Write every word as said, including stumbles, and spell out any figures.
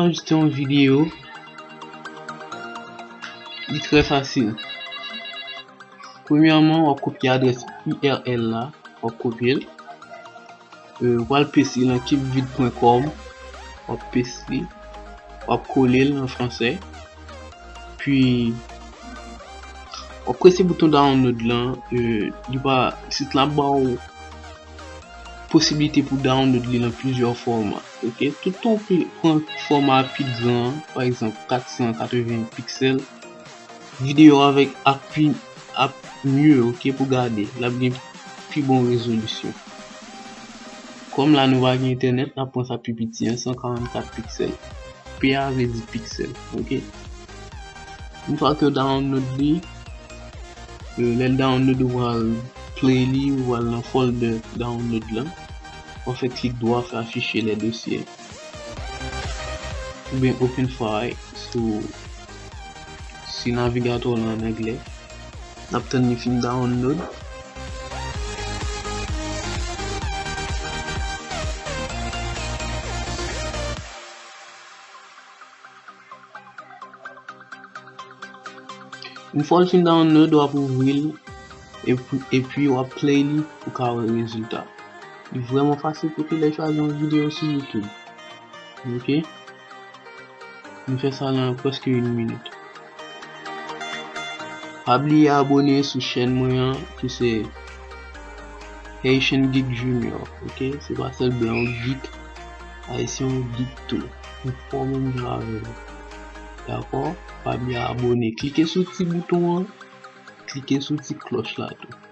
Anrejistre yon videyo, li trè fasil. Premyèman, w ap kopye adrès U R L la, w ap kopye l. Euh, w pral peste nan keepvid pwen kòm, w ap peste, w ap kole l an fransè. Pi, w ap prese bouton download lan, euh, li pa, sit la ba w posiblite pou download li nan plizyè fòma. Ok, tout tan w pran fòma pi gran, pa egzanp kat san katreven piksèl, videyo avèk ap pi, ap mye, ok, pou gade. L ap gen pi bon rezolisyon. Kòm la nou pa gen entènèt, n ap pran sa pi piti an, san karannkat piksèl. P a vle di piksèl, ok. Yon fwa ke w download li, euh, lè l download, ou pral play li, ou pral nan folder download lan. W ap fè klik dwa, fè afficher les dossiers. Oubyen open file sou, si navigatè w lan an anglè. N ap tann li fin download. Yon fwa l fin download, w ap ouvri l epi, epi w ap play li pou w ka wè rezilta. Li vrèman fasil pou w te lè chwazi yon videyo sou YouTube. Ok? M fè sa nan prèske yon minit. Pa bliye abone sou chèn mwen an, ki se Haitian Geek Junior, ok? Se pa sèl blan yon geek, ayisyen yon geek tou. Ou fò menm jan avè m. Dakò? Pa bliye abone. Klike sou ti bouton an, klike sou ti klòch la tou.